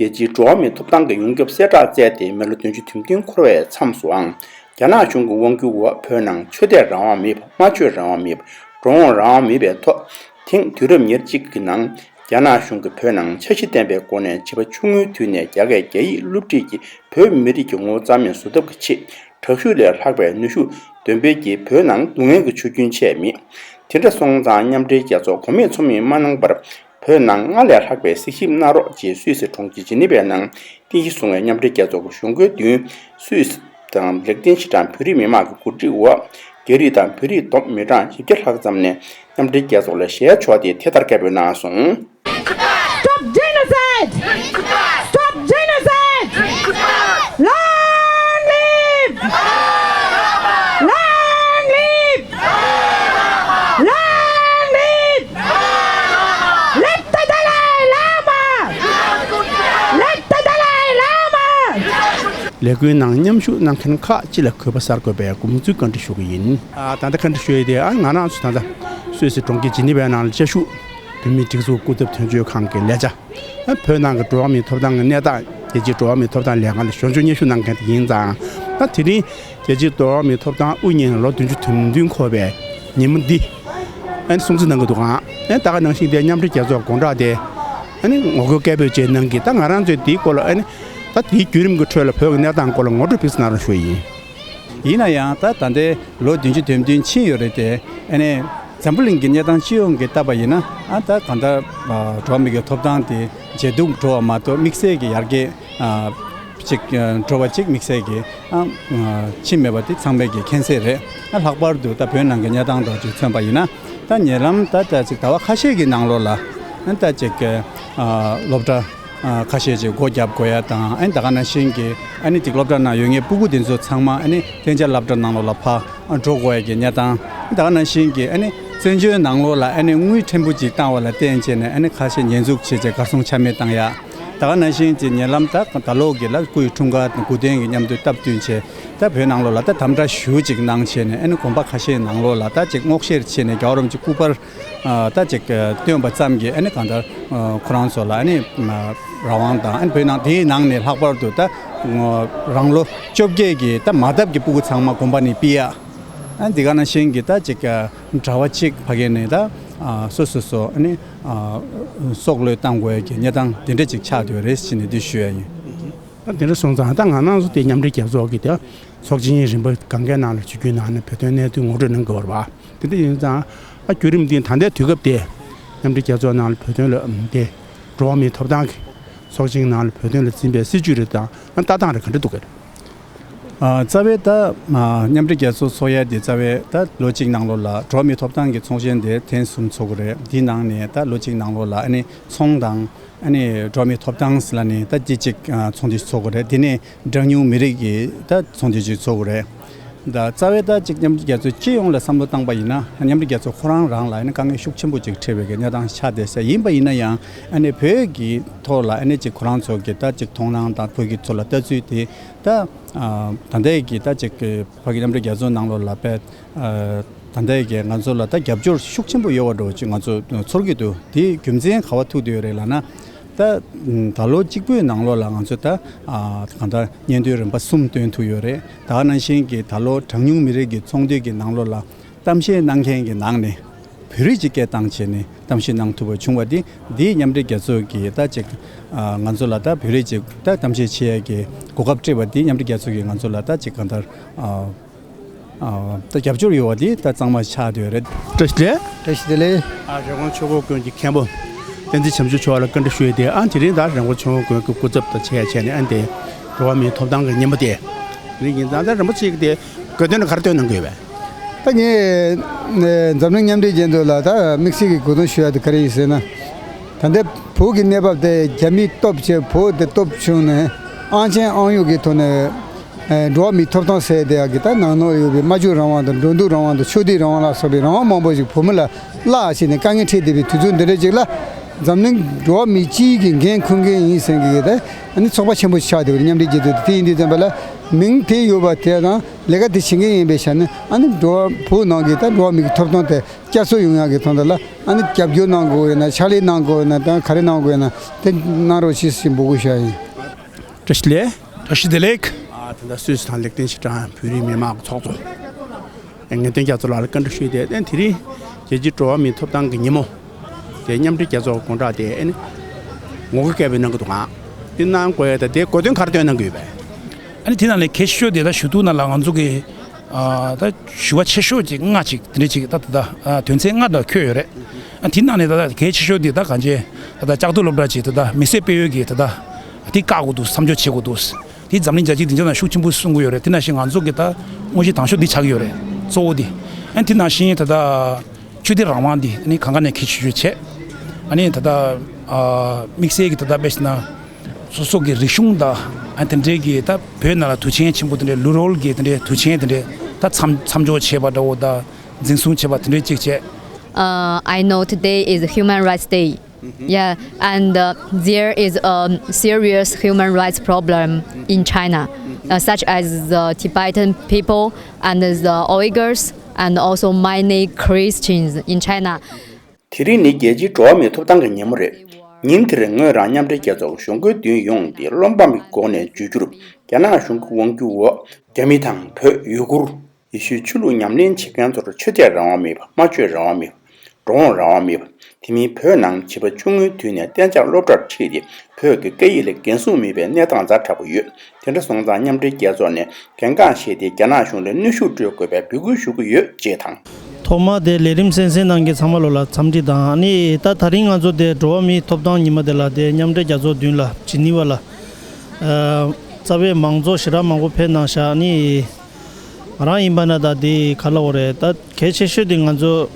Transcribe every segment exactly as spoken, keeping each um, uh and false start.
རྒྱལ་སྤྱིའི་འགྲོ་བ་མིའི་ཐོབ་ཐང་གི་ཡོངས་ཁྱབ་གསལ་བསྒྲགས་བསྩལ་ཏེ་མི་ལོ་བདུན་ཅུ་དོན་བདུན་འཁོར་བའི་མཚམས་སུའང་། རྒྱ་ནག་གཞུང་གི་དབང་སྒྱུར་འོག་བོད་ནང་ཆོས་དད་རང་དབང་མེད་པ། སྨྲ་བརྗོད་རང་དབང་མེད་པ། འགྲོ་འོང་རང་དབང་མེད་པའི་ཐོག། དེང་དུས་རབས་ཉེར་གཅིག་གི་ནང་། རྒྱ་ནག་གཞུང་གིས་བོད་ནང་འཆར་གཞི་ལྡན་པའི་སྒོ་ནས་བྱིས་པ་ཆུང་ངུའི་དུས་ནས་རྒྱ་སྐད་རྒྱ་ཡིག་སློབ་ཁྲིད་ཀྱིས་བོད་མི་རིགས་ཀྱི་ངོ་བོ་རྩ་མེད་བཟོ་ཐབས་ཀྱི་ཆེད། དྲག་ཤུགས་ལས་ལྷག་པའི་ནུས་ཤུགས་འདོན་སྤེལ་གྱིས་བོད་ནང་སྡུག་བསྔལ་གྱི་ཆུ་རྒྱུན་ཆད་མེད། དེ་འདྲ་སོང་ཙང་མཉམ་འབྲེལ་རྒྱལ་ཚོགས་གོ་མེད་ཚོར་མེད་མ་གནང་བར། བོད་ནང་སྔར་ལས་ལྷག་པའི་གཟིགས་ཞིབ་གནང་རོགས་ཅེས་སུད་སི་གྲོང་ཁྱེར་ཇི་ནི་ཝའི་ནང་རྟེན་གཞི་བཟུང་བའི་མཉམ་འབྲེལ་རྒྱལ་ཚོགས་ཀྱི་གཞུང་སྒོའི་མདུན། སུད་སི་དང་ལེགས་ལྡན་ཤི་ཀྲང་བོད་རིགས་མི་མང་གི་གོ་སྒྲིག་འོག་རྒྱ་རིགས་དང་བོད་རིགས་བསྡོམས་མི་གྲངས་བཞི་བརྒྱ་ལྷག་ཙམ་ནས་མཉམ་འབྲེལ་རྒྱལ་ཚོགས་ལ་ཞལ་ཕྱོགས་ཏེ་དེ་ལྟར་སྐད་འབོད་གནང་སོང་། Stop genocide! Stop genocide! Long live! Long live! Long live! Let the Dalai Lama! Let the Dalai Lama! ལས་འགུལ་ནང་མཉམ་ཞུགས་གནང་མཁན་ཁག་ཅིག་ལ་གུས་པ་གསར་འགོད་པས་དགོངས་ཚུལ་བཀའ་འདྲི་ཞུ་གི་ཡིན། ཨ། ད་ལྟ་བཀའ་འདྲི་ཞུ་ཡས་དེ། ཨ། ང་རང་ཚོ་ད་ལྟ་སུད་སི་གྲོང་ཁྱེར་ཇི་ནི་ཝའི་ནང་ལ་བཅའ་བཞུགས་བོད་མིའི་སྒྲིག་འཛུགས་སྐུ་ཚབ་དོན་གཅོད་ཁང་གི་ལས་བྱ། ཨ། བོད་ནང་གི་འགྲོ་བ་མིའི་ཐོབ་ཐང་གི་གནས་སྟངས། རྒྱལ་སྤྱིའི་འགྲོ་བ་མིའི་ཐོབ་ཐང་ལས་ཁང་ལ་ཞབས་ཞུ་སྙན་ཞུ་གནང་མཁན་དེ་ཡིན་ཙང་། ད་དེ་རིང་རྒྱལ་སྤྱིའི་འགྲོ་བ་མིའི་ཐོབ་ཐང་དབུ་བརྙེས་ནས་ལོ་བདུན་ཅུ་དོན་བདུན་འཁོར་བའི་ཉིན་མོ་འདི། ཨ་ནི་སྲུང་བརྩི་གནང་གི་འདུག་ག། ཨ་ནི་ད་ག་ནང་བཞིན་དེ་མཉམ་འབྲེལ་རྒྱལ་ཚོགས་དགོང་དག་དེ། ཨ་ནི་ངོ་རྒོལ་སྐད་འབོད་བཅས་གནང་གི། ད་ང་རང་ཚོས་དེའི་སྐོར་ལ། ཨ་ནི་ད་དེའི་བརྒྱུད་རིམ་གྱི་ཁྲོད་ལ་བོད་ཀྱི་གནས་སྟངས་སྐོར་ལ་ངོ་སྤྲོད་ཕུལ་གནང་རོགས་ཞུ་ཡི་ཡིན། ཡིན་ན་ཡང་ད་ད་ལྟའི་ལོ་བདུན་ཅུ་དོན་བདུན་ཕྱིན་ཡོད་རེད་དེ། ཨ་ནི་འཛམ་བུ་གླིང་གི་གནས་སྟངས་སྤྱི་ཡོངས་ཀྱི་བལྟས་པ་ཡིན་ན། ཨ། ད་གང་ལྟར་འགྲོ་བ་མི་གི་ཐོབ་ཐང་དེ་ཇེ་སྡུག་འགྲོ་བ་མ་གཏོགས་དམིགས་བསལ་གྱི་ཡར་རྒྱས། ཨ། ཅིག་འགྲོ་བ་ཅིག་དམིགས་བསལ་གྱི། ཨ། ཕྱིན་མེད་པ་དེ་ཚང་མས་ཀྱི་མཁྱེན་གསལ་རེད། ཨ། ལྷག་པར་དུ་ད་བོད་ནང་གི་གནས་སྟངས་དང་ཅིག་མཚོན་པ་ཡིན་ན། ད་ཉེ་ལམ་ད་ད་ཅིག་ཟླ་བ་ཁ་ཤས་ཀྱི་ནང་ལོགས་ལ། ཨ། ད་ཅིག་ཨ། སློབ་གྲྭ་ཨ། ཁ་ཤས་ཅིག་སྒོ་བརྒྱབ་དགོས་ཡ་དང་། ཨ་ནི་ད་ག་ནང་བཞིན་གྱི། ཨ་ནི་ཅིག་སློབ་གྲྭ་ནང་ཡོད་མཁན་སྤུ་གུ་དེ་ཚོ་ཚང་མ། ཨ་ནི་གཏན་འཇགས་སློབ་གྲྭ་ནང་ལོགས་ལ་ཕར་འགྲོ་དགོས་ཡ་གི་གནས་སྟངས། ད་ག་ནང་བཞིན་གྱི། ཨ་ནི་བཙན་བྱོལ་ནང་ལོགས་ལ། ཨ་ནི་དངུལ་ཕྲན་བུ་ཅིག་བཏང་བ་ལ་བརྟེན་བྱས་ནས། ཨ་ནི་ཁ་ཤས་ཉེས་འཛུགས་བྱས་བྱས་གར་སོང་ཆ་མེད་བཏང་ཡ། ད་ག་ནང་བཞིན་གྱི་ཉེ་ལམ་ད་ད་ལོ་གི་ལ་སྐུའི་འཁྲུངས་སྐར་དགུ་སྟོན་གྱི་མཉམ་དུ་སྟབས་བསྟུན་བྱས། ད་བོད་ནང་ལོགས་ལ་ད་དམ་དྲག་ཞེ་པོ་ཅིག་གནང་བྱས་ནས། ཨ་ནི་དགོན་པ་ཁ་ཤས་ནང་ལོགས་ལ་ད་ཅིག་སྔོག་བཤེར་བྱས་ནས་རྒྱལ་བ་རིན་པོ་ཆེ་སྐུ་པར་ཨ། ད་ཅིག་བཏོན་པ་ཙམ་གྱིས། ཨ་ནི་གང་ལྟར་ཨ། ཁོ་རང་ཚོ་ལ། ཨ་ནི་ཨ། རང་དབང་དང་། ཨ་ནི་བོད་ནང་དེའི་ནང་ནས་ལྷག་པར་དུ་ད་ཨ། རང་ལོ་བཅོ་བརྒྱད་ཀྱི་ད་མ་བཏབ་ཀྱི་སྤུ་གུ་ཚང་མ་དགོན་པ་ནས་ཕུད་ཡ། ཨ། འདི་ག་ནང་བཞིན་གྱི་ད་ཅིག་ཨ། གྲྭ་པ་གཅིག་ཕ་གི་ནས་ད་ཨ། སོ་སོ་སོ། ཨ་ནི་ཨ། སྲོག་བློས་བཏང་དགོས་ཀྱི་གནས་སྟངས་དེ་འདྲ་ཅིག་ཆགས་བསྡད་ཡོད་རེད་ཟེར་ནས་འདི་ཞུ་ཡ་ཡིན། ད་དེ་འདྲ་སོང་ཙང་། ད་ང་རང་ཚོ་དེ་མཉམ་འབྲེལ་རྒྱལ་ཚོགས་ཀྱི་དེ་ཚོགས་ཆེན་རིམ་པ་སྒང་གའི་ནང་ལ་ཆིབས་བསྒྱུར་གནང་ནས་བོད་དོན་གནད་དོན་ངོ་སྤྲོད་གནང་དགོས་པ་རེད་པ། དེ་འདྲ་ཡིན་ཙང་། ཨ། བརྒྱུད་རིམ་འདི་ད་ལྟའི་དུས་སྐབས་དེ་མཉམ་འབྲེལ་རྒྱལ་ཚོགས་ནང་ལ་བོད་དོན་ལ། ཨམ། དེ་འགྲོ་བ་མིའི་ཐོབ་ཐང་གི་ཚོགས་ཆེན་ནང་ལ་བོད་དོན་ལ་འཛིན་པའི་སྲིད་བྱུས་རེ་དང་། ཨ། ལྟ་སྟངས་རེ་ག་འདྲ་འདུག་གས། ཨ། རྩ་བའི་ད་ཨ། མཉམ་འབྲེལ་རྒྱལ་ཚོགས་ཚོགས་ཡ་དེ་རྩ་བའི་ད་ལོ་གཅིག་ནང་ལོགས་ལ་འགྲོ་བ་མིའི་ཐོབ་ཐང་གི་ཚོགས་ཆེན་དེ་ཐེངས་གསུམ་ཚོགས་ཀྱི་རེད། དེའི་ནང་ནས་ད་ལོ་གཅིག་ནང་ལོགས་ལ། ཨ་ནི་ཚོང་དང་། ཨ་ནི་འགྲོ་བ་མིའི་ཐོབ་ཐང་ཟེར་ལབ་ནས་ད་དེ་གཅིག་ཨ། ཚོགས་འདུ་ཚོགས་ཀྱི་རེད། དེ་ནས་གྲངས་ཉུང་མི་རིགས་ཀྱི་ད་ཚོགས་འདུ་གཅིག་ཚོགས་ཀྱི་རེད། ད་རྩ་བའི་ད་ཅིག་མཉམ་འབྲེལ་རྒྱལ་ཚོགས་སྤྱི་ཡོངས་ལ་བསམ་བློ་བཏང་པ་ཡིན་ན། མཉམ་འབྲེལ་རྒྱལ་ཚོགས་ཁོ་རང་རང་ལ་ཨ་ནི་དཀའ་ངལ་ཤུགས་ཆེན་པོ་ཅིག་འཕྲད་པའི་གི་གནས་སྟངས་ཆགས་བསྡད་ས་ཡིན་པ་ཡིན་ན་ཡང་། ཨ་ནི་བོད་ཀྱི་ཐོག་ལ་ཨ་ནི་ཅིག་ཁོ་རང་ཚོ་གི་ད་ཅིག་མཐོང་སྣང་དང་བོད་ཀྱི་ཚོ་ལ་ལྟ་ཚུལ་དེ། ད་ཨ། ད་ལྟའི་གི་ད་ཅིག་གི་ཕ་གི་མཉམ་འབྲེལ་རྒྱལ་ཚོགས་ནང་ལོགས་ལ་དཔེ་ཨ། ད་ལྟའི་གི་ང་ཚོ་ལ་ད་རྒྱབ་སྐྱོར་ཤུགས་ཆེན་པོ་ཡོད་པ་འདྲ་བོ་ཅིག་ང་ཚོ་ཚོར་གྱི་འདུག་དེའི་རྒྱུ་མཚན་ག་པར་ཐུག་བསྡད་ཡོད་རེད་ལབ་ན། ད་ད་ལོ་གཅིག་པུའི་ནང་ལོགས་ལ་ང་ཚོས་ད་ཨ། གང་ལྟར་སྙན་ཐོའི་རིམ་པ་གསུམ་བཏོན་ཐུབ་ཡོད་རེད། ད་ག་ནང་བཞིན་གྱི་ད་ལོ་གྲངས་ཉུང་མི་རིགས་ཀྱི་ཚོགས་འདུ་གི་ནང་ལོགས་ལ་གཏམ་བཤད་གནང་མཁན་གྱི་ནང་ནས་བོད་རིགས་ཀྱི་སྐད་བཏང་བྱས་ནས་གཏམ་བཤད་གནང་ཐུབ་པ་བྱུང་བ་འདི། འདིས་མཉམ་འབྲེལ་རྒྱལ་ཚོགས་ཀྱིས་ད་ཅིག་ཨ། ང་ཚོ་ལ་ད་བོད་རིགས་ཅིག་ད་གཏམ་བཤད་བྱེད་ཡས་ཀྱི་གོ་སྐབས་སྤྲད་པ་འདིས། མཉམ་འབྲེལ་རྒྱལ་ཚོགས་ཀྱིས་ང་ཚོ་ལ་ད་ཅིག་གང་ལྟར་ཨ། ཨ། ད་རྒྱབ་སྐྱོར་ཡོད་པ་འདི་ད་གཙང་མ་ཆགས་བསྡད་ཡོད་རེད། བཀྲ་ཤིས་བདེ་ལེགས། བཀྲ་ཤིས་བདེ་ལེགས། ཨ། རི་ཀོན་ཆོས་འཁོར་དགོན་གྱི་མཁན་པོ་བསྟན་འཛིན་བྱམས་ཆོས་མཆོག་ལ་བཀའ་འདྲི་ཞུ་ཡས་དེ། ཨ། དེ་རིང་ད་རི་ཀོན་ཆོས་འཁོར་དགོན་གྱི་སྐུ་ཚབ་དང་བྱས་བྱས་ནས། ཨ། དེ་འགྲོ་བ་མིའི་ཐོབ་ཐང་གི་ཉིན་མོ་དེ་རིང་ཡིན་ཙང་། ད་རིན་པོ་ཆེ་གིས་དེ་དགོས་དོན་ལ་ག་རེ་བཏོན་གནང་གི་ཡོད་པས། ད་ངས་འཛམ་གླིང་མཉམ་འབྲེལ་རྒྱལ་ཚོགས་ལ་ད་དམིགས་བསལ་གྱི་དགོས་དོན་ཞུ་ཡ་དེ་ག་རེ་ཡིན་ཟེར་ན། ད་ལྟའི་བོད་ཀྱི་གནས་བབ་དེ་རྒྱ་མིས་སྟོབས་བྱས། བོད་དེ་སྟོབས་བྱུང་ནས་ཨང་ཆེན་ཨང་གཡོག་གི་ཐོག་ནས། ཨེ། འགྲོ་བ་མིའི་ཐོབ་ཐང་ཟེར་དེ་ཡག་གི་ད་ནང་ལོགས་ཡོད་པའི་སྨྲ་བརྗོད་རང་དབང་དང་། འགྲོ་འདུག་རང་དབང་དང་། ཆོས་དད་རང་དབང་ལ་སོགས་པའི་རང་དབང་མང་པོ་ཞིག་བོད་མི་ལ་བརླག་བྱས་ནས་དཀའ་ངལ་འཕྲད་བསྡད་པའི་དུས་ཚོད་འདི་འདྲ་ཅིག་ལ། འཛམ་གླིང་འགྲོ་བ་མི་སྤྱིའི་གི་འགན་འཁུར་མཁན་ཡིན་ཟེར་གི་ད་ཨ་ནི་ཚོགས་པ་ཆེན་པོ་ཆགས་བསྡད་པ་རེད། མཉམ་འབྲེལ་རྒྱལ་ཚོགས་དེ་ཡིན་དུས་ཙམ་པ་ལ་མིང་དེ་ཡོད་པ་དེ་དང་ལས་ཀ་དེ་བྱེད་མཁན་ཡིན་པའི་ཆ་ནས་ཨ་ནི་འགྲོ་བ་བོད་ནང་གི་ད་འགྲོ་བ་མི་གི་ཐོབ་ཐང་དེ་བསྐྱར་གསོ་ཡོང་ཡག་གི་དོན་དག་ལ་ཨ་ནི་རྒྱབ་སྐྱོར་གནང་དགོས་ཡོད་ན་ཕྱག་ལས་གནང་དགོས་ཡོད་ན་དང་ག་རེ་གནང་དགོས་ཡོད་ན་དེ་གནང་རོགས་ཞེས་ཞེས་འབོད་སྐུལ་ཞུ་ཡ་ཡིན། བཀྲ་ཤིས་བདེ་ལེགས། བཀྲ་ཤིས་བདེ་ལེགས། ཨ་དེ་འདྲ་སུད་སི་དང་ལེགས་ལྡན་ཕྱི་དྲང་བོད་རིགས་མི་མང་ཚོགས་གཙོ། ངེས་དོན་རྒྱ་མཚོ་ལགས་ལ་བཀའ་འདྲི་ཞུས་ཏེ་ཨ་དེ་རིང་རྒྱལ་སྤྱིའི་འགྲོ་བ་མིའི་ཐོབ་ཐང་གི་ཉིན་མོ། དེ་མཉམ་འབྲེལ་རྒྱལ་ཚོགས་དགོང་དག་དེ་ཨ་ནི་ངོ་རྒོལ་སྐད་འབོད་གནང་གི་འདུག་ག་དེ་གནང་དགོས་ཡ་ད་དེ་གོ་དོན་ག་རེ་བཏོན་གནང་གི་ཡོད་པས། ཨ་ནི་དེ་ནང་ནས་གལ་ཆེ་ཤོས་དེ་ད་ཞུ་གཏུག་ནང་ལ་ང་ཚོ་གི་ཨ་ད་ཞུ་བ་ཆེ་ཤོས་ཅིག་ལྔ་ཅིག་དེ་འདྲ་ཅིག་ད་ད་ད་དོན་ཚན་ལྔ་ད་འཁོད་ཡོད་རེད། ཨ་དེ་ནང་ནས་ད་ད་གལ་ཆེ་ཤོས་དེ་ད་གང་ཅི་ད་ད་ལྕགས་རྡོ་སློབ་གྲྭ་ཅིག་ད་ད་མི་སེར་སྤེལ་ཡུལ་གི་ད་ད་དེ་བཀག་དགོས་འདུག་བསམ་ཕྱོགས་བྱེད་དགོས་འདུག་དེ་འཛམ་གླིང་རྒྱལ་སྤྱིའི་སྡིངས་ཆ་ནང་ཤུགས་ཆེན་པོ་གསུང་གི་ཡོད་རེད། དེ་ནང་བཞིན་ང་ཚོ་གི་ད་དངོས་གཞི་དང་ཤོས་འདི་ཆགས་ཀྱི་ཡོད་རེད་གཙོ་བོ་འདི། ཨ་དེ་ནང་བཞིན་ད་ད་ཆོས་དད་རང་དབང་འདི་ནི་གང་ག་ནས་གལ་ཆེ་ཤོས་བྱས། ཨ་ནི་ད་ལྟ་ཨ་དམིགས་བསལ་གྱི་ད་ལྟ་དཔེ་བཞག་ན་སོ་སོ་གི་རིག་གཞུང་དང་ཨ་དེ་འདྲའི་གི་ད་བོད་ནང་ལ་དུས་ཆེན་ཆེན་པོ་དེ་འདྲའི་ལུས་རོལ་གྱི་དེ་འདྲའི་དུས་ཆེན་དེ་འདྲའི་ད་མཚམས་མཚམས་འཇོག་བྱས་པ་འདྲ་བོ་དང་འཛིན་བཟུང་བྱས་པ་དེ་འདྲའི་གཅིག་བྱས། Uh, I know today is Human Rights Day. Yeah, and uh, there is a serious human rights problem in China, uh, such as the Tibetan people and the Uyghurs and also many Christians in China. དེ་རིང་ནི་རྒྱལ་སྤྱིའི་འགྲོ་བ་མིའི་ཐོབ་ཐང་གི་ཉིན་མོ་རེད། ཉིན་དེར་ངོས་རང་མཉམ་འབྲེལ་རྒྱལ་ཚོགས་ཀྱི་གཞུང་སྒོའི་མདུན་ཡོངས་ཏེ་བློ་ཕམ་གྱི་སྒོ་ནས་འཛུལ་རྒྱུར་རྒྱ་ནག་གཞུང་གི་དབང་སྒྱུར་འོག་རྒྱ་མི་དང་བོད་ཡུ་གུར། ཡེ་ཤུའི་ཆོས་ལུགས་ཉམས་ལེན་བྱེད་མཁན་ཚོར་ཆོས་དད་རང་དབང་མེད་པ། སྨྲ་བརྗོད་རང་དབང་མེད་པ། འགྲོ་འོང་རང་དབང་མེད་པ། དེ་མིན་བོད་ནང་བྱིས་པ་ཆུང་ངུའི་དུས་ནས་གཏན་འཇགས་སློབ་གྲྭར་ཁྲིད་དེ་བོད་ཀྱི་སྐད་ཡིག་ལ་འགན་སྲུང་མེད་པའི་གནས་སྟངས་ཛ་དྲག་པོ་ཡོད། དེ་འདྲ་སོང་ཙང་མཉམ་འབྲེལ་རྒྱལ་ཚོགས་ནས་གལ་འགངས་ཤེས་ཏེ་རྒྱ་ནག་གཞུང་ལ་གནོན་ཤུགས་སྤྲོད་དགོས་པའི་འབོད་སྐུལ་ཞུ་གི་ཡོད་ཅེས་དང་། ཐོག་མ་དེ་ལས་རིམ་གསན་གཟིགས་གནང་མཁན་ཚང་མ་ལོ་ལ་འཚམས་འདྲི་དང་། ཨ་ནི་ད་ད་རིང་ང་ཚོ་དེ་འགྲོ་བ་མིའི་ཐོབ་ཐང་ཉི་མ་དེ་ལ་དེ་མཉམ་འབྲེལ་རྒྱལ་ཚོགས་མདུན་ལ་ཇི་ནི་ཝ་ལ་ཨ་རྩ་བའི་མང་ཚོགས་ཞེ་དྲག་མང་པོ་ཕེབས་གནང་ཤག་ཨ་ནི། ང་རང་ཡིན་པ་ན་ད་དེ་ག་ལ་འོ་རེད། ད་གལ་ཆེ་ཤོས་དེ་ང་ཚོ་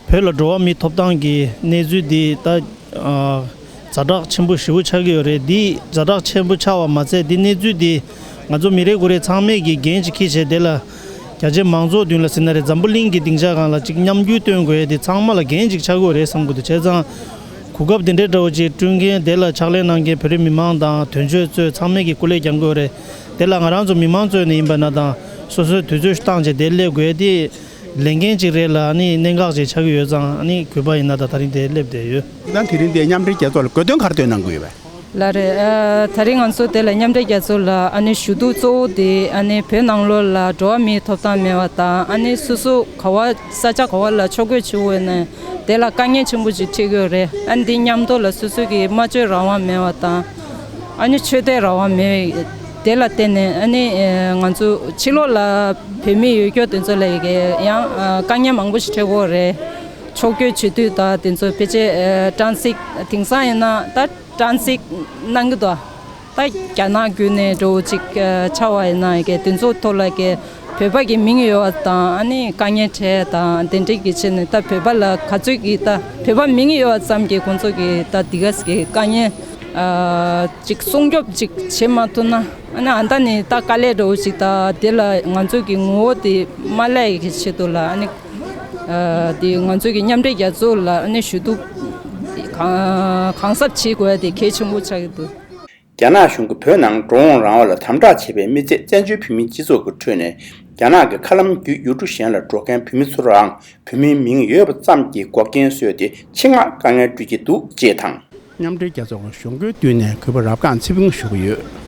བོད་ལ་འགྲོ་བ་མིའི་ཐོབ་ཐང་གི་གནས་ཚུལ་འདི་ད་ཨ་ཛ་དྲག་ཆེན་པོ་ཞེ་པོ་ཆགས་ཀྱི་ཡོད་རེད། འདི་ཛ་དྲག་ཆེན་པོ་ཆགས་པ་མ་ཚད་འདི་གནས་ཚུལ་འདི་ང་ཚོ་མི་རེ་ངོ་རེ་ཚང་མས་ཀྱི་འགན་ཅིག་འཁྱེར་བྱས་དེ་ལ་རྒྱ་ཆེ་མང་ཚོགས་མདུན་ལ་ཟེར་ན་རེད། འཛམ་བུ་གླིང་གི་སྡིངས་ཆ་སྒང་ལ་ཅིག་མཉམ་འགུལ་སྟོན་དགོས་ཡས་དེ་ཚང་མ་ལ་འགན་ཅིག་ཆགས་ཀྱི་ཡོད་རེད་བསམ་གྱི་འདུག་བྱས་ཙང་གོ་སྐབས་དེ་འདྲའི་འདྲ་བོ་ཅིག་བསྐྲུན་མཁན་དེ་ལ་ཕྱག་ལས་གནང་མཁན་བོད་རིགས་མི་མང་དང་དོན་གཅོད་ཚོས་ཚང་མས་ཀྱི་སྐུ་ལས་བསྐྱང་དགོས་རེད། དེ་ལ་ང་རང་ཚོ་མི་མང་ཚོས་ནས་ཡིན་པ་ན་དང་སོ་སོའི་དུས་ཚོད་བཏང་བྱས་དེ་སླེབས་དགོས་དེ་ལས་འགན་ཅིག་རེད་ལ་ཨ་ནི་གནད་འགག་ཅིག་ཆགས་ཀྱི་ཡོད་ཙང་ཨ་ནི་གུས་པ་ཡིན་ན་ད་ད་རིང་དེ་སླེབས་བསྡད་ཡོད། ད་དེ་རིང་དེ་མཉམ་འབྲེལ་རྒྱལ་ཚོགས་ལ་དགོས་དོན་ག་རེ་བཏོན་གནང་གི་ཡོད་པས། ལགས་རེད། ཨ་ད་རིང་ང་ཚོ་དེ་ལ་མཉམ་འབྲེལ་རྒྱལ་ཚོགས་ལ་ཨ་ནི་ཞུ་གཏུག་གཙོ་བོ་དེ་ཨ་ནི་བོད་ནང་ལོགས་ལ་འགྲོ་བ་མིའི་ཐོབ་ཐང་མེད་པ་དང་ཨ་ནི་སོ་སོ་ག་བ་ས་ཆ་ག་བ་ལ་ཕྱོགས་བསྐྱོད་བྱེད་འོས་ནས་དེ་ལ་དཀའ་ངལ་ཆེན་པོ་ཅིག་འཕྲད་ཀྱི་ཡོད་རེད། ཨ་ནི་འདི་མཉམ་དུ་ལ་སོ་སོ་གི་སྨྲ་བརྗོད་རང་དབང་མེད་པ་དང་ཨ་ནི་ཆོས་དད་རང་དབང་མེད་པའི་དེ་ལ་བརྟེན་ནས་ཨ་ནི་ང་ཚོ་ཕྱི་ལོགས་ལ་བོད་མི་ཡོད་སྐྱོ་དེ་ཚོ་ལ་ཡི་གེ་ཡང་དཀའ་ངལ་མང་པོ་ཞིག་འཕྲད་ཀྱི་ཡོད་རེད། ཕྱོགས་བསྐྱོད་བྱེད་དུས་ད་དེ་ཚོ་ཕལ་ཆེར་ཊེ་རན་སིཊ་དེང་སང་ཡིན་ན་ད་ཊེ་རན་སིཊ་གནང་གི་འདུག་ད་རྒྱ་ནག་བརྒྱུད་ནས་འགྲོ་ཅིག་ཆགས་པ་ཡིན་ན་ཀྱི་དེ་ཚོ་ཐོག་ལ་ཀྱི་བོད་པ་གི་མིང་ཡོད་པ་དང་ཨ་ནི་དཀའ་ངལ་འཕྲད་དང་དེ་འདྲའི་གི་ཆེད་ནས་ད་བོད་པ་ལ་ག་ཚོད་ཀྱི་ད་བོད་པ་མིང་ཡོད་པ་ཙམ་གྱིས་ཁོང་ཚོ་གི་ད་འདི་ག་ཟེ་གི་དཀའ་ངལ་ཅིག་སྲུང་སྐྱོབ་ཅིག་བྱེད་མ་ཐུབ་ན་ཨ་ནི་ཨ་ད་ནི་ད་དཀའ་ལས་འགྲོ་ཅིག་ད་དེ་ལ་ང་ཚོ་གི་ངོ་བོ་དེ་མ་བརླག་ཡག་གི་ཆེད་དུ་ལ་ཨ་ནི། ཨ་དེ་ང་ཚོ་གི་མཉམ་འབྲེལ་རྒྱལ་ཚོགས་ལ་ཨ་ནི་ཞུ་གཏུག་གང་གང་ཟབ་བྱེད་དགོས་ཡ་དེ་གལ་ཆེན་པོ་ཆགས་ཀྱི་འདུག་རྒྱ་ནག་གཞུང་གིས་བོད་ནང་འགྲོ་འོང་རང་དབང་ལ་དམ་དྲག་བྱས་པའི་དམིགས་ཚད་བཙན་བྱོལ་བོད་མིའི་སྤྱི་ཚོགས་ཀྱི་ཁྲོད་ནས་རྒྱ་ནག་གི་མཁའ་ལམ་བརྒྱུད་ཡུལ་གྲུ་གཞན་ལ་འགྲོ་མཁན་བོད་མི་ཚོར་འང་བོད་མིའི་མིང་ཡོད་པ་ཙམ་གྱིས་འགོག་རྐྱེན་བཟོས་ཏེ་ཆེད་མངགས་དཀའ་ངལ་སྤྲོད་ཀྱི་འདུག་ཅེས་དང་། མཉམ་འབྲེལ་རྒྱལ་ཚོགས་ཀྱི་གཞུང་སྒོའི་མདུན་ནས་གུས་པ་རབ་སྒང་ཚེ་ཕུན་ཞུ་གི་ཡོད།